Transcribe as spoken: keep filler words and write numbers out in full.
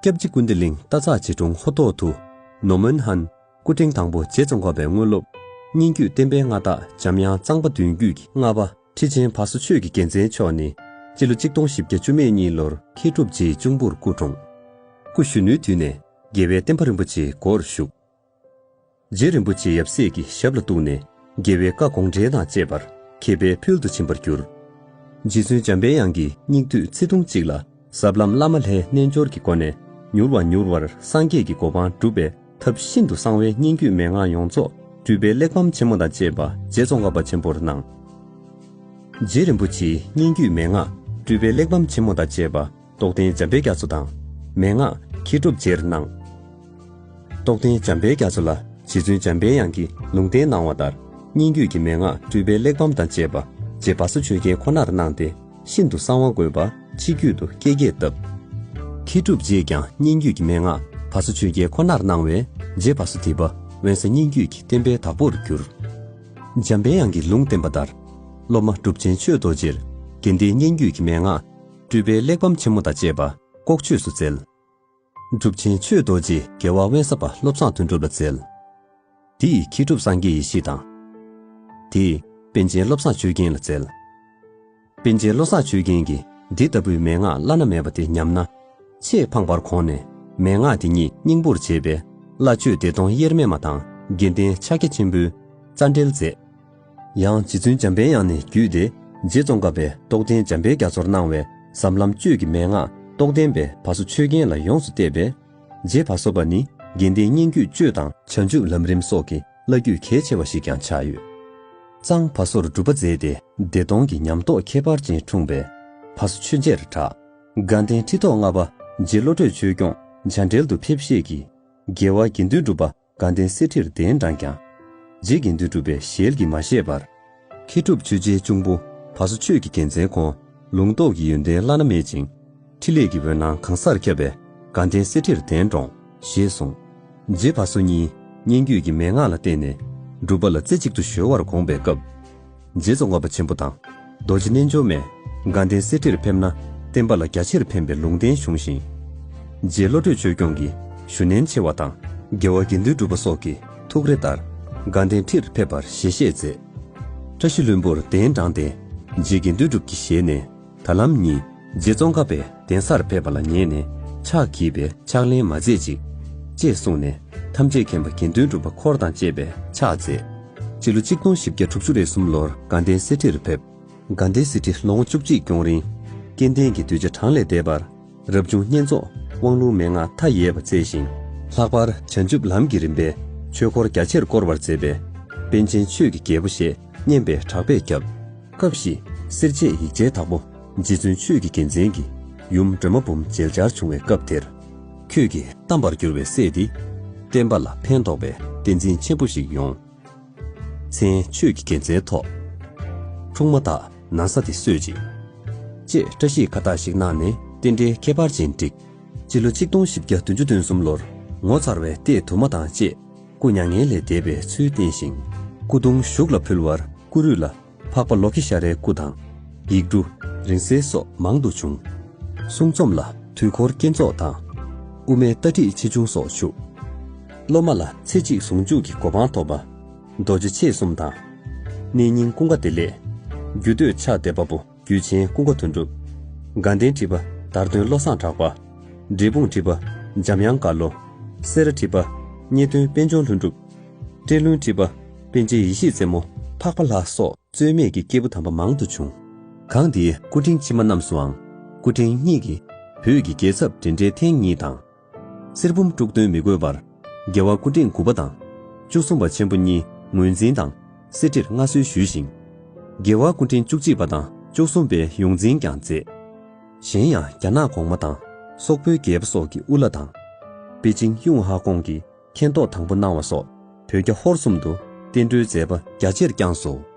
སྐྱབས་རྗེ་ཀུན་བདེ་གླིང་སྟག་ཚང་རྗེ་དྲུང་ཧོ་ཏོ་ཐུ། ནོ་མོན་ཧན། སྐུ་ཕྲེང་དང་པོ་རྗེ་ཙོང་ཁ་པའི་དངོས་སློབ། སྙན་བརྒྱུད་བསྟན་པའི་མངའ་བདག་འཇམ་དབྱངས་གཙང་པ་བདུན་བརྒྱུད་ཀྱི་ལྔ་པ། ཁྲི་ཆེན་བ་སོ་ཆོས་ཀྱི་རྒྱལ་མཚན་མཆོག་ནི། སྤྱི་ལོ་གཅིག་སྟོང་བཞི་བརྒྱ་བཅུ་མེད་གཉིས་ལོར་མཁས་གྲུབ་རྗེའི་གཅུང་པོར་སྐུ་འཁྲུངས། སྐུ་གཞོན་ནུའི་དུས་ནས་རྒྱལ་བའི་བསྟན་པ་རིན་པོ་ཆེའི་སྒོར་ཞུགས། རྗེ་རིན་པོ་ཆེ་ཡབ་སྲས་ཀྱི་ཞབས་ལ་གཏུགས་ནས། རྒྱལ་བའི་བཀའ་དགོངས་འགྲེལ་དང་བཅས་པར་མཁས་པའི་ཕུལ་དུ་ཕྱིན་པར་གྱུར། རྗེ་བཙུན་འཇམ་པའི་དབྱངས་ཀྱིས་སྙིགས་དུས་ཚེ་ཐུང་གཅིག་ལ་ཟབ་ལམ་བླ་མ་ལྷའི་རྣལ་འབྱོར་གྱི་སྒོ་ནས་མྱུར་བ་མྱུར་བར་སངས་རྒྱས་ཀྱི་གོ་འཕང་སྒྲུབ་པའི་ཐབས་ཤིན་ཏུ་གསང་བའི་སྙན་བརྒྱུད་མན་ངག་ཡོངས་རྫོགས་སྤྲུལ་པའི་གླེགས་བམ་ཆེན་མོ་དང་བཅས་པ་རྗེ་ཙོང་ཁ་པ་ཆེན་པོར་གནང་། རྗེ་རིན་པོ་ཆེའི་སྙན་བརྒྱུད་མན་ངག་སྤྲུལ་པའི་གླེགས་བམ་ཆེན་མོ་དང་བཅས་པ་རྟོགས་ལྡན་འཇམ་དཔལ་རྒྱ་མཚོ་དང་། མན་ངག་མཁས་གྲུབ་རྗེར་གནང་། རྟོགས་ལྡན་འཇམ་དཔལ་རྒྱ་མཚོ་ལ་རྗེ་བཙུན་འཇམ་པའི་དབྱངས་ཀྱིས་ལུང་བསྟན་གནང་བ་ལྟར། སྙན་བརྒྱུད་ཀྱི་མན་ངག་སྤྲུལ་པའི་གླེགས་བམ་དང་བཅས་པ་རྗེ་བ་སོ་ཆོས་རྒྱལ་ཁོ་ནར་གནང་སྟེ། ཤིན་ཏུ་གསང་བ་དགོས་པ་ཕྱི་རྒྱུད་དུ་བསྐྱལ་རྒྱས་བཏབ། མཁས་གྲུབ་རྗེས་ཀྱང་སྙན་བརྒྱུད་ཀྱི་མན་ངག་བ་སོ་ཆོས་རྒྱལ་ཁོ་ནར་གནང་བས། རྗེ་བ་སོ་དེ་པ་དབེན་ས་སྙན་བརྒྱུད་ཀྱི་བསྟན་པའི་བདག་པོར་གྱུར། འཇམ་པའི་དབྱངས་ཀྱིས་ལུང་བསྟན་པ་ལྟར། སློབ་མ་གྲུབ་ཆེན་ཆོས་རྡོ་རྗེར་དགེ་ལྡན་སྙན་བརྒྱུད་ཀྱི་མན་ངག་སྤྲུལ་པའི་གླེགས་བམ་ཆེན་མོ་དང་བཅས་པ་ལྐོག་ཆོས་སུ་བསྩལ། གྲུབ་ཆེན་ཆོས་རྡོ་རྗེས་རྒྱལ་བ་དབེན་ས་པ་བློ་བཟང་དོན་གྲུབ་ལ་བསྩལ། དེ་ཡིས་མཁས་གྲུབ་སངས་རྒྱས་ཡེ་ཤེས་དང་། དེ་ཡིས་པཎ་ཆེན་བློ་བཟང་ཆོས་རྒྱན་ལ་བསྩལ། པཎ་ཆེན་བློ་བཟང་ཆོས་རྒྱན་གྱིས་འདི་ལྟ་བུའི་མན་ངག་བླ་ན་མེད་པ་དེ་ཉམས་ན། ཆེས་ཕངས་པར་དགོངས་ནས། མན་ངག་དེ་ཉིད་སྙིང་པོར་བྱས་པའི་བླ་མཆོད་བདེ་སྟོང་དབྱེར་མེད་མ་དང་དགེ་ལྡན་ཕྱག་རྒྱ་ཆེན་པོའི་རྩ་འགྲེལ་མཛད། ཡང་རྗེ་བཙུན་འཇམ་པའི་དབྱངས་ནས་བརྒྱུད་དེ་རྗེ་ཙོང་ཁ་པས་རྟོགས་ལྡན་འཇམ་དཔལ་རྒྱ་མཚོར་གནང་བའི་ཟབ་ལམ་གཅོད་ཀྱི་མན་ངག་རྟོགས་ལྡན་པས་བ་སོ་ཆོས་རྒྱན་ལ་ཡོངས་སུ་གཏད་པས། རྗེ་བ་སོ་པ་ནི་དགེ་ལྡན་སྙན་བརྒྱུད་གཅོད་དང་བྱང་ཆུབ་ལམ་རིམ་སོགས་ཀྱི་བླ་བརྒྱུད་གལ་ཆེ་བ་ཞིག་ཀྱང་ཆགས་ཡོད། གཙང་བ་སོར་སྒྲུབ་པ་མཛད་དེ་བདེ་སྟོང་གི་ཉམས་རྟོགས་ཁྱད་པར་ཅན་འཁྲུངས་པས་བ་སོ་ཆོས་རྗེར་གྲགས། དགའ་ལྡན་ཁྲི་ཐོག་ལྔ་པ་རྗེ་བློ་གྲོས་ཆོས་སྐྱོང་བྱ་བྲལ་དུ་ཕེབས་ཤེས་ཀྱིས། རྒྱལ་བ་དགེ་འདུན་གྲུབ་པ་དགའ་ལྡན་གསེར་ཁྲིར་གདན་དྲངས་ཀྱང་། རྗེ་དགེ་འདུན་གྲུབ་པའི་ཞལ་གྱིས་མ་བཞེས་པར། མཁས་གྲུབ་ཆོས་རྗེའི་གཅུང་པོ་བ་སོ་ཆོས་ཀྱི་རྒྱལ་མཚན་ཁོང་ལུང་རྟོགས་ཀྱི་ཡོན་ཏན་བླ་ན་མེད་ཅིང་། ཕྲིན་ལས་ཀྱི་འོད་སྣང་གང་སར་ཁྱབ་པས་དགའ་ལྡན་གསེར་ཁྲིར་གདན་དྲོངས་ཞེས་གསུངས། རྗེ་བ་སོ་གཉིས་སྙན་བརྒྱུད་ཀྱི་མན་ངག་ལ་བརྟེན་ནས་སྒྲུབ་པ་ལ་རྩེ་གཅིག་ཏུ་གཞོལ་བར་དགོངས་པའི་སྐབས། རྗེ་ཙོང་ཁ་པ་ཆེན་པོ་དང་རྡོ་རྗེ་རྣལ་འབྱོར་མས་དགའ་ལྡན་གསེར་ཁྲིར་ཕེབས་ན་བསྟན་པ་ལ་རྒྱ་ཆེར་ཕན་པའི་ལུང་བསྟན་བྱུང་ཞིང་། རྗེ་བློ་གྲོས་ཆོས་སྐྱོང་གིས་ཞུ་ནན་ཆེ་བ་དང་རྒྱལ་བ་དགེ་འདུན་གྲུབ་པ་སོགས་ཀྱི་ཐུགས་རེ་ལྟར་དགའ་ལྡན་ཁྲིར་ཕེབས་པར་ཞལ་བཞེས་མཛད། བཀྲ་ཤིས་ལྷུན་པོར་གདན་དྲངས་ཏེ་རྗེ་དགེ་འདུན་གྲུབ་ཀྱི་ཞལ་ནས། ད་ལམ་ཉིད་རྗེ་ཙོང་ཁ་པས་གདན་སར་ཕེབས་པ་ལ་ཉན་ནས་ཕྱག་བགྱིས་པས་ཕྱག་ལེན་མ་མཛད་ཅིག །ཅེས་གསུངས་ནས་ཐམས་ཅད་མཁྱེན་པ་དགེ་འདུན་གྲུབ་པ་འཁོར་དང་བཅས་པས་ཕྱག་འཚལ། སྤྱི་ལོ་གཅིག་སྟོང་བཞི་བརྒྱ་དྲུག་ཅུ་རེ་གསུམ་ལོར་དགའ་ལྡན་གསེར་ཁྲིར་ཕེབས། དགའ་ལྡན་གསེར་ཁྲི་ལོ་ངོ་བཅུ་གཅིག་སྐྱོང་རིང་། སྐལ་ལྡན་གྱི་གདུལ་བྱ་གྲངས་ལས་འདས་པར་རབ་བྱུང་བསྙེན་རྫོགས་དབང་ལུང་མན་ངག་མཐའ་ཡས་པ་བསྩལ་ཞིང་། ལྷག་པར་བྱང་ཆུབ་ལམ་གྱི་རིམ་པའི་ཆོས་འཁོར་རྒྱ་ཆེར་བསྐོར་བར་མཛད་པས་པཎ་ཆེན་ཆོས་ཀྱི་རྒྱལ་པོ་ཞེས་སྙན་པའི་གྲགས་པས་ཁྱབ། སྐབས་ཤིག་སེར་བྱེས་ཡིག་ཆའི་བདག་པོ་རྗེ་བཙུན་ཆོས་ཀྱི་རྒྱལ་མཚན་གྱི་ཡུམ་སྒྲོལ་མ་འབུམ་མཇལ་བཅར་བྱུང་བའི་སྐབས་དེར། ཁྱོད་ཀྱིས་གཏམས་པར་གྱུར་པའི་སྲས་འདི། བསྟན་པ་ལ་ཕན་ཐོགས་པའི་བསྟན་འཛིན་ཆེན་པོ་ཞིག་ཡོང་། མཚན་ཆོས་ཀྱི་རྒྱལ་མཚན་ཐོགས། འཁྲུངས་མ་ཐག་ན་བཟའ་དེ་གསོལ་ཅིག །ཅེས་བཀྲ་ཤིས་ཁ་བཏགས་ཤིག་གནང་ནས་རྟེན་འབྲེལ་ཁྱད་པར་ཅན་བསྒྲིགས། སྤྱི་ལོ་གཅིག་སྟོང་བཞི་བརྒྱ་བདུན་ཅུ་དོན་གསུམ་ལོར་ངོ་མཚར་བའི་ལྟས་དུ་མ་དང་བཅས་སྐུ་མྱ་ངན་ལས་འདས་པའི་ཚུལ་བསྟན་ཞིང་། སྐུ་གདུང་བཞུགས་ལ་ཕུལ་བར་སྐུ་རུས་ལ་འཕགས་པ་ལོ་ཀེ་ཤྭ་རའི་སྐུ་དང་། ཡིག་འབྲུ། རིང་བསྲེལ་སོགས་མང་དུ་བྱུང་། གསུང་རྩོམ་ལ་དུས་འཁོར་བསྐྱེད་རྫོགས་དང་། དབུ་མའི་ལྟ་ཁྲིད་ཆེ་ཆུང་སོགས་བཞུགས། སློབ་མ་ལ་ཚེ་གཅིག་ཟུང་འཇུག་གི་གོ་འཕང་ཐོབ་པ། རྡོ་རྗེ་མཆེད་གསུམ་དང་། གནས་རྙིང་ཀུན་དགའ་བདེ་ལེགས། རྒྱུད་སྟོད་ཕྱག་བདེ་བ་པོ། རྒྱུད་ཆེན་ཀུན་དགའ་དོན་གྲུབ། དགའ་ལྡན་ཁྲི་པ་དར་སྟོན་བློ་བཟང་གྲགས་པ། འབྲས་སྤུངས་ཁྲི་པ་འཇམ་དབྱངས་དཀར་ལོ། སེ་ར་ཁྲི་པ་རྙེད་དོན་དཔལ་འབྱོར་ལྷུན་གྲུབ། སྤྲེལ་ལྷུན་ཁྲི་པ་པཎ་ཆེན་ཡེ་ཤེས་རྩེ་མོ། འཕགས་པ་ལྷ་སོགས་རྩོད་མེད་ཀྱི་སྐྱེས་བུ་དམ་པ་མང་དུ་བྱུང་། གང་དེའི་སྐུ་ཕྲེང་ཕྱི་མ་རྣམས་སུའང་སྐུ་ཕྲེང་གཉིས་ཀྱིས་བོད་ཀྱི་རྒྱལ་ཚབ་འདྲེན་འདྲེན་ཐེངས་གཉིས་དང་། གསེར་བུམ་དཀྲུག་འདོན་མི་དགོས་པར། རྒྱལ་བ་སྐུ་ཕྲེང་དགུ་པ་དང་བཅུ་གསུམ་པ་ཆེན་པོ་གཉིས་ངོས་འཛིན་དང་གསེར་ཁྲིར་མངའ་གསོལ་ཞུས་ཤིང་། རྒྱལ་བ་སྐུ་ཕྲེང་བཅུ་གཅིག་པ་དང་བཅུ་གསུམ་པའི་ཡོངས་འཛིན་ཀྱང་མཛད། གཞན་ཡང་རྒྱ་ནག་གོང་མ་དང་སོག་པོའི་རྒྱལ་པོ་སོགས་ཀྱི་དབུ་བླ་དང་། པེ་ཅིང་ཡུང་ཧ་ཀོང་གི་མཁན་ཐོག་དང་པོ་གནང་བ་སོགས་བོད་རྒྱ་ཧོར་གསུམ་དུ་བསྟན་འགྲོའི་མཛད་པ་རྒྱ་ཆེར་བསྐྱངས་སོ།